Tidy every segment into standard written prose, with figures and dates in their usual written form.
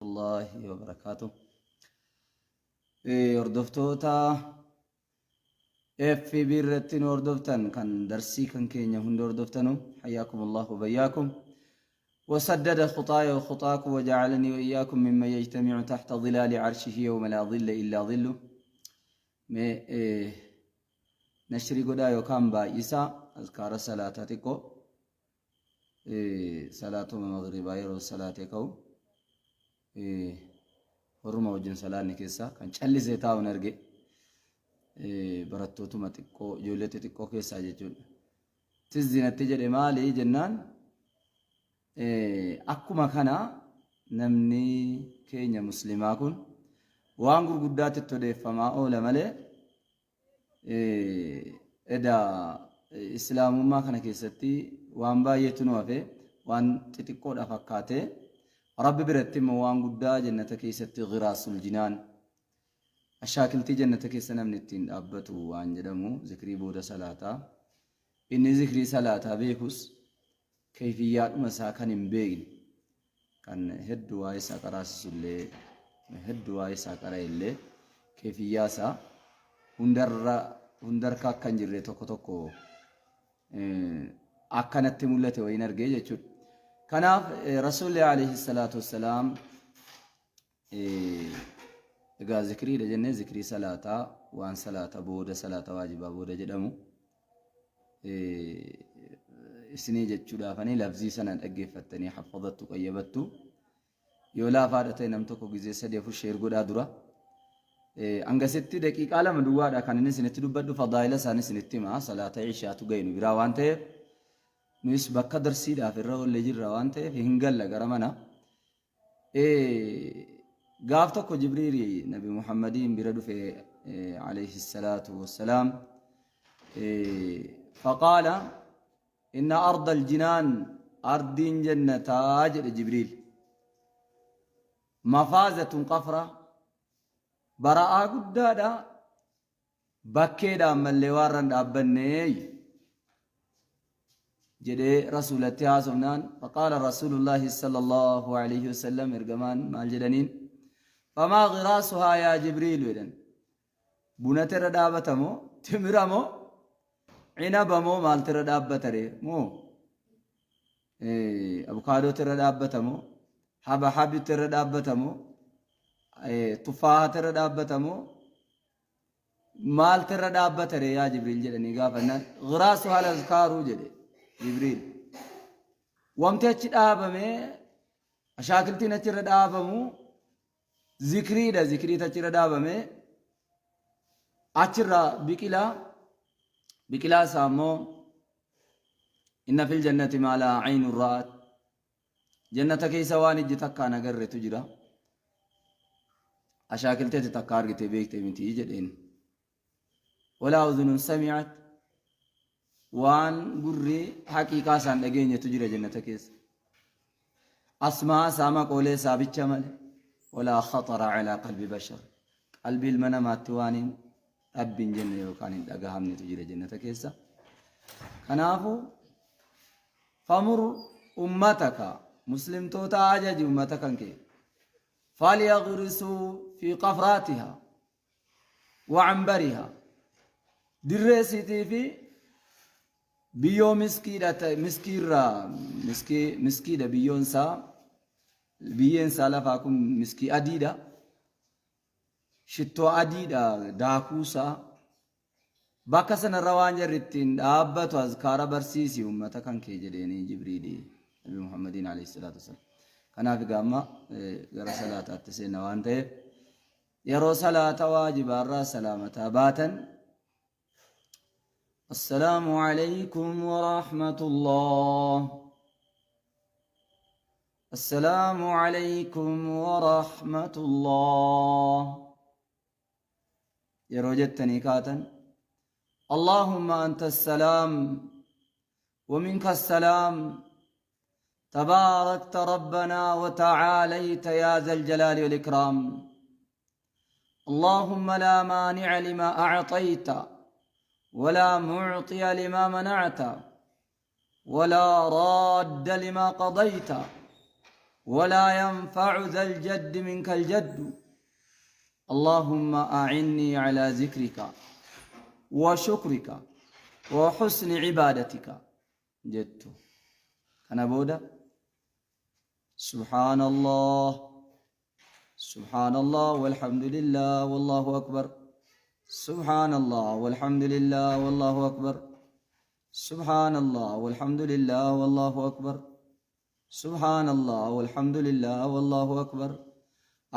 الله وبركاته. Hordoftoota FB irratti nu hordoftan kan darsii kan keenya hunda hordoftanu, حياكم الله وبياكم وسدد خطاي وخطاكم وجعلني وإياكم ممن يجتمع تحت ظلال عرشه يوم لا ظل إلا ظله. Mee nashrii godhaa yookaan baay'isaa. Azkaara salaataa xiqqoo, salaatuma maghribaa yeroo salaatee ka'u warruma wajjin salaanni keessaa kan callisee taa'uun arge, barattootuma xiqqoo, ijoollee xixiqqoo keessaa jechuudha. Tizzinatti jedhe. Maali jennaan, akkuma kana namni keenya muslimaa kun waan gurguddaatti itti odeeffamaa oola malee, edaa islaamummaa kana keessatti waan baay'eetu nu hafe. Waan xixiqqoodha fakkaatee, Rabbi biratti immoo waan guddaa. Jannata keessatti غراس الجنان, ashaakiltii jannata keessa namni ittiin dhaabbatu waan jedhamu zikrii booda salaataa. Inni zikrii salaataa beekus kayfiyyaadhuma isaa kan hin beekne, kan hedduu waa'ee isaa qaraasisullee, hedduu waa'ee isaa qara'e illee, kayfiyyaa isaa hundarra hundarka akka hin jirre tokko tokko akkanatti mul'ate wayiin argee jechuudha. Kanaaf Rasuulli عليه الصلاة والسلام, egaa zikriidha jennee, zikrii salaataa, waan salaata booda, salaata waajibaa booda jedhamu isinii jechuudhaafanii lafzii sana dhaggeeffattanii haffadattu, qayyabattu. Yoo laafaadha ta'e, nam tokko gizee sadii afur share godhaa dura. Hangasitti daqiiqaa 2 duwwaadha kan inni isinitti dubbadhu. Fadaa'ila isaanii isinitti hima. Salaata ishaatu ga'e nu biraa waan ta'eef, nuyis bakka darsiidhaaf irra oollee jirra waan ta'eef, hin galla gara mana. Gaaf tokko Jibriili Nabi Muhammadiin bira dhufe عليه الصلاة والسلام. فقال إن أرض الجنان, ardiin jannataa jedhe Jibriil, مفازة قفرة, bara'aa guddaadha, bakkeedhaan mallee waan dhaabbannee jedhee rasuulatti haasofnaan, فقال رسول الله صلى الله عليه وسلم, ergamaan maal jedhaniin? فما غراسها يا جبريل jedhan. Bunatu irra dhaabbatamoo, timira moo, cinaba moo, maaltu irra dhaabbatare moo, abukaadootu irra dhaabbatamoo, habahabitu irra dhaabbatamoo, tufaahatu irra dhaabbatamoo, maaltu irra dhaabbatare yaa Jibriil jedhanii gaafannaan, غراسها الأذكار jedhe Jibriil. Wanti achi dhaabame, ashaakiltiin achirra dhaabamu zikriidha. Zikriit achirra dhaabame, achirra biqilaa. Biqilaa isaa immoo, إن في الجنة ما لا عين رأت, jannata keessa waan ijji takkaan agarretu jira, ashaakilteeti takka argite beekte miti jedheen. ولا أذن سمعت, waan gurri haqiiqaa isaan dhageenyetu jira jannata keessa, asmaa isaa, maqoolee isaa bicha male. ولا خطر على قلب بشر, qalbii ilma namaatti waan hin dhabbin jenne yookaan hin dhagahamnetu jira jannata keessa. Kanaafu فمر أمتك, muslimtoota ajaji, ummata kan kee, فليغرسوا في قفراتها وعنبرها, dirree isiitii fi biyyoo miskiidha ta'e, miskiirraa, miskii miskiidha biyyoon isaa, biyyeen isaa lafaa kun miskii adiidha, shittoo adiidha daakuusaa. Bakka sanarra waan jarri ittiin dhaabbatu azkaara barsiisi ummata kan kee jedheenii Jibriili Nabi Muhammadiin عليه الصلاة والسلام. Kanaaf egaa amma gara salaataatti seenna waan ta'eef, yeroo salaata waajibaarraa salaamataa baatan, السلام عليكم ورحمة الله, السلام عليكم ورحمة الله yeroo jettanii kaatan, اللهم أنت السلام ومنك السلام, تباركت ربنا وتعاليت يا ذا الجلال والإكرام. اللهم لا مانع لما أعطيت ولا معطي لما منعت ولا راد لما قضيت. ولا ينفع ذا الجد منك الجد. اللهم أعني على ذكرك وشكرك وحسن عبادتك jettu. Kana booda سبحان الله، سبحان الله والحمد لله والله أكبر، سبحان الله والحمد لله والله أكبر، سبحان الله والحمد لله والله أكبر، سبحان الله والحمد لله والله أكبر.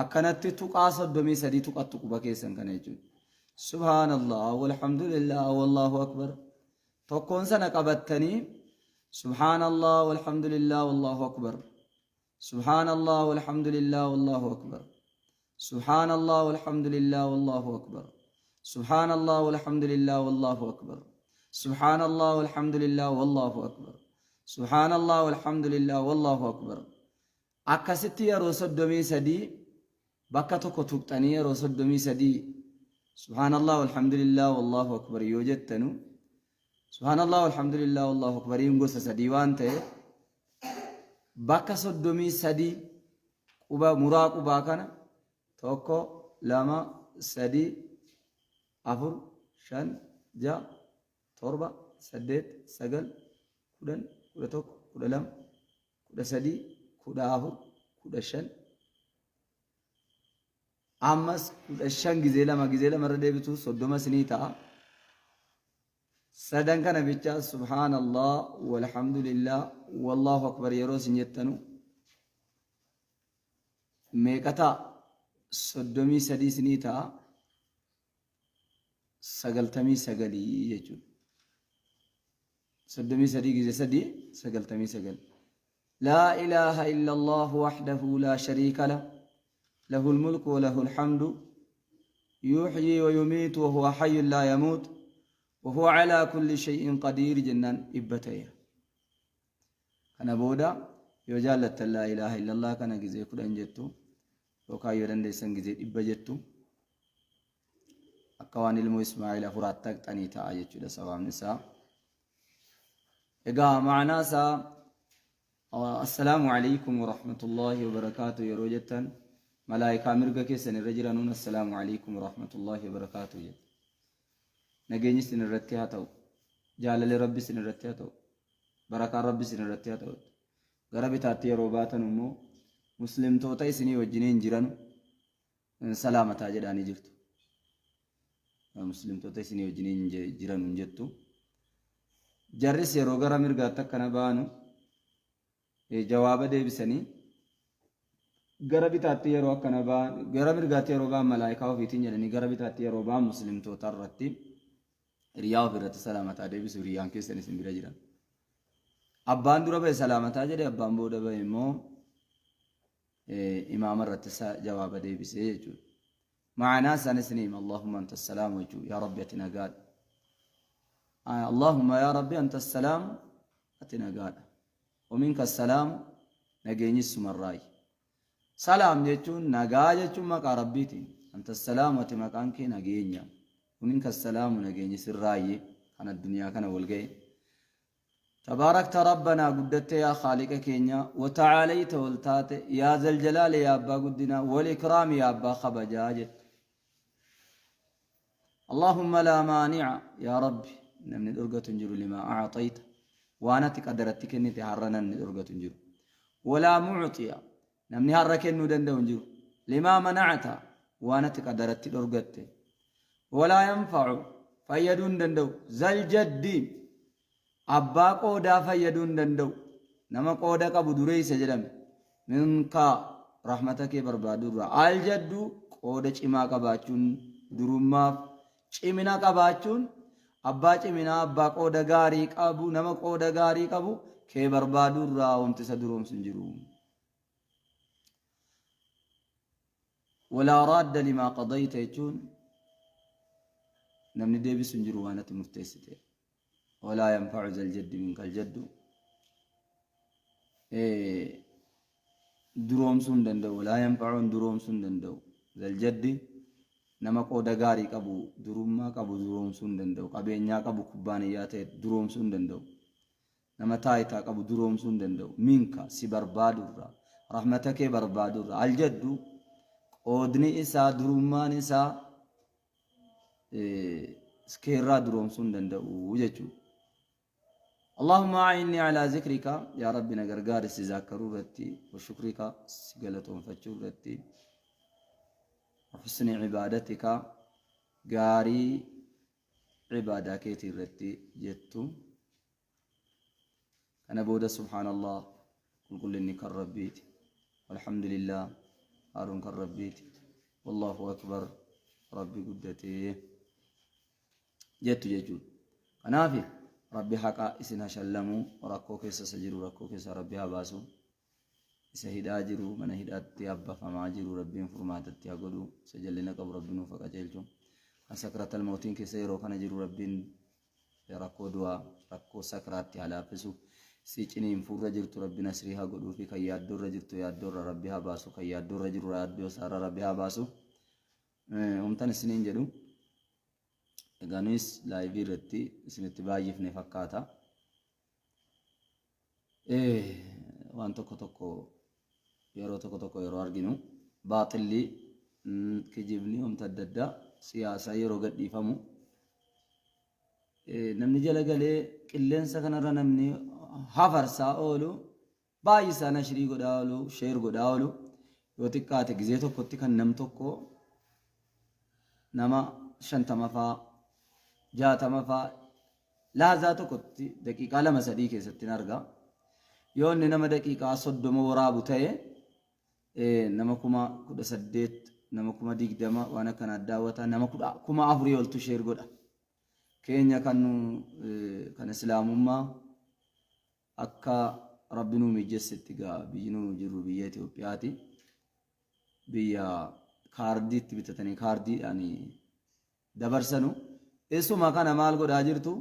Akkanatti tuqaa 33 tuqattu quba keessan kana jechuudha. سبحان الله والحمد لله والله أكبر. Tokkoon sana qabattanii سبحان الله والحمد لله والله أكبر، سبحان الله والحمد لله والله أكبر، سبحان الله والحمد لله والله أكبر، سبحان الله والحمد لله والله أكبر، سبحان الله والحمد لله والله أكبر، سبحان الله والحمد لله والله أكبر. Akkasitti yeroo 33 bakka tokko tuqxanii yeroo 33 سبحان الله والحمد لله والله أكبر yoo jettanu, سبحان الله والحمد لله والله أكبر gosa sadii waan ta'e, bakka 33 quba muraa qubaa kana tokko, lama, sadii, afur, shan, ja'a, torba, saddeet, sagal, 10, 11, 12, 13, 14, 15, ammas 15 gizee lama, gizee lama irra deebitu 30 sinii ta'a. Sadan kana bicha سبحان الله والحمد لله والله أكبر yeroo isin jettanu meeqa ta'a? 33 sinii ta'a. 99 jechuudha. 33 gizee sadii 99. لا إله إلا الله وحده لا شريك له، له الملك وله الحمد، يحيي ويميت وهو حي لا يموت وهو على كل شيء قدير jennaan 100 ta'eera. Kana booda yoo jaallattan لا إله إلا الله kana gizee 10 jettu, yookaan yoo dandeessan gizee 100 jettu. Akka waan ilmoo Ismaa'il afuraatti haqxanii ta'a jechuudha sabaabni isaa. Egaa ma'anaa isaa السلام عليكم ورحمة الله وبركاته yeroo jettan, malaayikaa mirga keessan irra jiranuun السلام عليكم ورحمة الله وبركاته jettu. Nageenyi isin irratti haa ta'u. Jaalalli Rabbi isin irratti haa ta'u. Barakaan Rabbi isin irratti haa ta'u. Gara bitaatti yeroo baatan immoo muslimtoota isinii wajjiniin jiran salaamataa jedhaanii jirtu. Muslimtoota isinii wajjiniin jiran hin jettu. Jarris yeroo gara mirgaatti akkana baanu jawaaba deebisanii, gara bitaatti yeroo akkana ba'an, gara mirgaatti yeroo ba'an malaayikaa ofiitiin jedhanii, gara bitaatti yeroo ba'an muslimtoota irratti, hiriyaa ofii irratti salaamataa deebisu, hiriyaan keessan isin bira jiran. Abbaan dura ba'e salaamataa jedhe, abbaan booda ba'e immoo imaama irratti jawaaba deebisee jechuudha. Ma'anaa isaanis ni hima. اللهم أنت السلام jechuudha. Yaa Rabbi, ati nagaadha. اللهم يا ربي أنت السلام, ati nagaadha. ومنك السلام, nageenyis sumarraayi. سلام jechuun nagaa jechuun maqaa Rabbiiti. أنت السلام, ati maqaan kee nageenya. ومنك السلام, nageenyi sirraayi kan addunyaa kana wal ga'e. تباركت ربنا, guddatte yaa Khaaliqa keenya, وتعاليت, ol taate, يا ذا الجلال, yaa abbaa guddinaa, والإكرام, yaa abbaa kabajaa jettu. اللهم لا مانع, yaa Rabbi, namni dhorgatu hin jiru, لما أعطيت, waan ati qadaratti kennite har'a namni dhorgatu hin jiru. ولا معطي, namni har'a kennuu danda'u hin jiru, لما منعت, waan ati qadaratti dhorgatte. ولا ينفع, fayyaduu hin danda'u, ذا الجد, abbaa qoodaa fayyaduu hin danda'u, nama qooda qabu dureessa jedhame, منك, rahmata kee barbaadu irraa, الجد, qooda cimaa qabaachuun, durummaaf cimina qabaachuun, abbaa ciminaa, abbaa qooda gaarii qabu, nama qooda gaarii qabu kee barbaadu irraa wanti isa duroomsu hin jiru. ولا راد لما قضيت jechuun namni deebisu hin jiru waan ati murteessite. ولا ينفع ذا الجد منك الجد duroomsuu hin danda'u. ولا ينفع duroomsuu hin danda'u. ذا الجد, nama qooda gaarii qabu, durummaa qabu duroomsuu hin danda'u. Qabeenyaa qabu, kubbaaniyyaa ta'e duroomsuu hin danda'u. Nama taayitaa qabu duroomsuu hin danda'u. منك, si barbaadu irraa, Rahmata kee barbaadurra. Aljaddu qoodni isaa durummaan isaa keerraa duroomsuu hin danda'u jechuudha. Allahumma a'inni ala zikrika, yaa Rabbi na gargaari si zaakkaruu irratti, wa shukrika, si galatoonfachuu irratti, wa husni ibaadatika, gaarii ibaadaa keetii irratti jettu. Kana booda subhaanallah, qulqullinni kan Rabbiiti, walhamdulillah, haaruun kan Rabbiiti, wallahu akbar, Rabbi guddatee jettu jechuudha. Kanaaf Rabbi haqa isin hashallamu, rakkoo keessa isa jiru rakkoo keessa Rabbi haa baasu. Isa hidhaa jiru, mana hidhaatti abbafamaa jiru, Rabbiin furmaatatti haa godhu. Isa jallina qabu Rabbi nuuf haa qajeelchu. Kan sakratal mootiin keessa yeroo kana jiru Rabbiin rakkoo du'aa, rakkoo sakraatti haa laaffisu. Si ciniinfuurra jirtu Rabbi nasrii haa godhuu fi kan yaaddoorra jirtu yaaddoorra Rabbi haa baasu. Kan yaaddoorra jiru yaaddoo isaarra Rabbi haa baasu. Humtan isiniin jedhu. Egaa nuyis laayivii irratti isinitti baay'ifne fakkaata. Waan tokko tokko yeroo tokko tokko yeroo arginu baaxilli, kijibni, wanta adda addaa siyaasaa yeroo gadhiifamu namni jala galee qilleensa kanarra namni hafarsaa oolu, baay'isaa nashrii godhaa oolu, share godhaa oolu, yoo xiqqaate gizee tokkotti kan nam tokko nama 50 faa 60 faa laazaa tokkotti daqiiqaa 2-3 keessatti hin arga. Yoo inni nama daqiiqaa 30 waraabu ta'e nama 18,000, nama 20,000 waan akkanaa daawwata, nama 4,000 oltu share godha. Keenya kan kan islaamummaa akka Rabbi nuu mijessetti gaa biyyi nu jirru biyya Itoophiyaati. Biyya kaardiitti bitatanii kaardiidhaan dabarsanu. Isuma kana maal godhaa jirtu?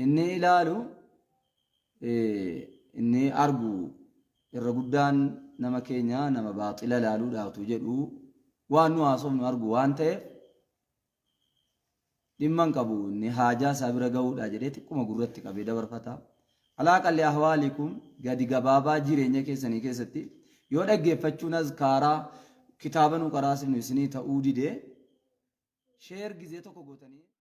Inni ilaalu, inni argu irra guddaan nama keenya nama baaxila ilaaluudhaatu jedhu waan nu haasofnu argu waan ta'eef dhimma hin qabu, inni haajaa isaa bira ga'uudha jedhee xiqquma gurratti qabee dabarfata. Alaa qalli ahwaalikum, gadi gabaabaa jireenya keessanii keessatti yoo dhaggeeffachuun azkaaraa kitaaba nu qaraasifnu isinii ta'uu didee share gizee tokko gootanii.